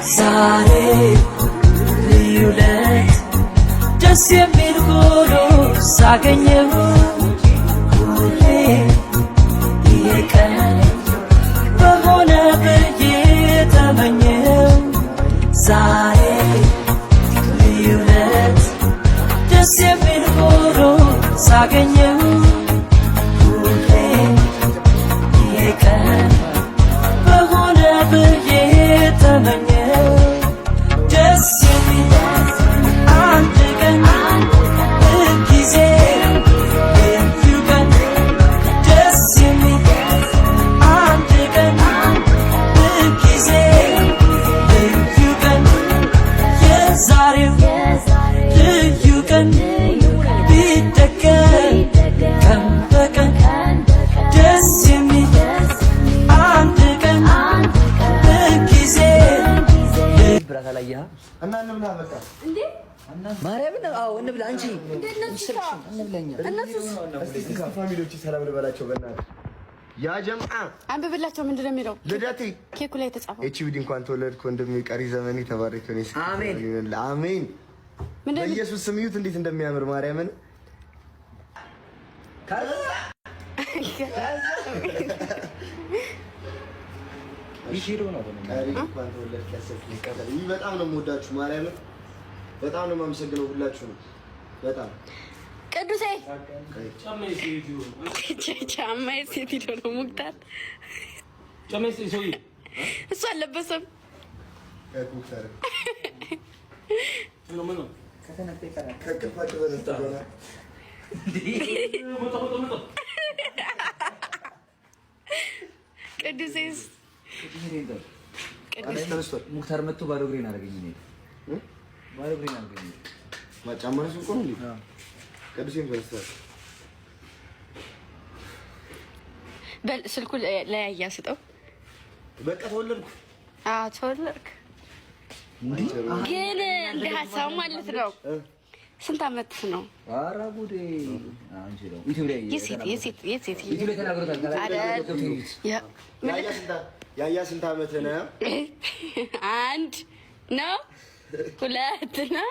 ዛሬ ልዩ ዕለት ደስ የሚል ሆኖ ሳገኘው ሁሌ ይሄ ቀን በሆነ ብዬ ተመኘው። ዛሬ ልዩ ዕለት ደስ የሚል ሆኖ ሳገኘው ሁሌ ይሄ ቀን በሆነ ብዬ ተመኘው። ደስ የሚል አንድ ቀን ጊዜ ልዩ ቀን ደስ የሚል አንድ ቀን ጊዜ ልዩ ቀን የዛሬው ልዩ ቀን ቢደገም ቀን በቀን ደስ የሚል አንድ ቀን ጊዜ ብራት አላየህ? እና እንብላ በቃ። ማርያምን፣ አዎ እንብላ። አንቺ እንብላኛ። እስቲ እስቲ family ዎች ሰላም ልበላቸው በእናትህ። ያ ጀምዓ። አንብብላቸው። ምንድን ነው የሚለው? ልደቴ። ኬኩ ላይ የተጻፈው። ኤችቢዲ እንኳን ተወለድክ ወንድሜ፣ ቀሪ ዘመን የተባረከ ነው። አሜን። አሜን። ምንድን ነው? በኢየሱስ ስም እዩት እንዴት እንደሚያምር ማርያምን። ከዛ ቀሪ እንኳን ተወለድክ ያሰብክ ይቀጥል። ይህ በጣም ነው የምወዳችሁ ማርያምን፣ በጣም ነው የማመሰግነው ሁላችሁንም በጣም። ቅዱሴ ጫማ ሴት ሂዶ ነው ሙክታር፣ እሱ አልለበሰም። ሙክታር ከእንቅልፋቸው ተነስተው ይሆናል። ቅዱሴስ ቅዱሴ ተነስቷል። ሙክታር መጥቶ ባዶ እግሬን አደረገኝ። እኔ ባዶ እግሬን አደረገኝ። ጫማ ነው እኮ ነው እንዴ? ቅዱሴም ተነስቷል። በል ስልኩ ለያያ ስጠው። በቃ ተወለድኩ። አዎ ተወለድክ። ግን እንደ ሀሳብ ማለት ነው ስንት አመት ነው? ኧረ ጉዴ! አንቺ ነው ዩቲዩብ ላይ የሴት የሴት የሴት ዩቲዩብ ላይ ተናግሮታል። አይደል? ያያ ስንት ዓመት ነው? አንድ ነው፣ ሁለት ነው፣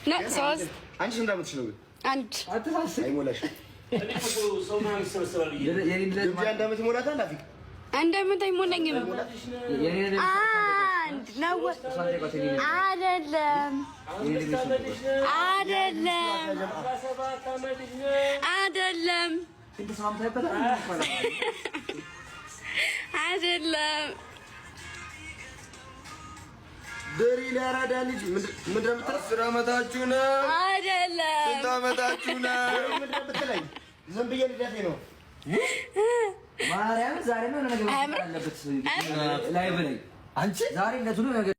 ነው ሶስት። አንቺ ስንት ዓመትሽ ነው ግን? አንድ። አይሞላሽም። ግብዣ አንድ ዓመት ይሞላታል። አፊ። አንድ አመት አይሞላኝም። አንድ ነው። አይደለም፣ አይደለም፣ አይደለም፣ አይደለም። ድሪ ለአራዳ ልጅ ምንድን ነው የምትለው? 10 ዓመታችሁ ነው? አይደለም። ስንት ዓመታችሁ ነው? ምንድን ነው የምትለኝ? ዝም ብዬ ልደቴ ነው። ማርያም ዛሬ ነው ነገር አለበት። ላይ በላይ አንቺ ዛሬ ለቱሉ ነገር።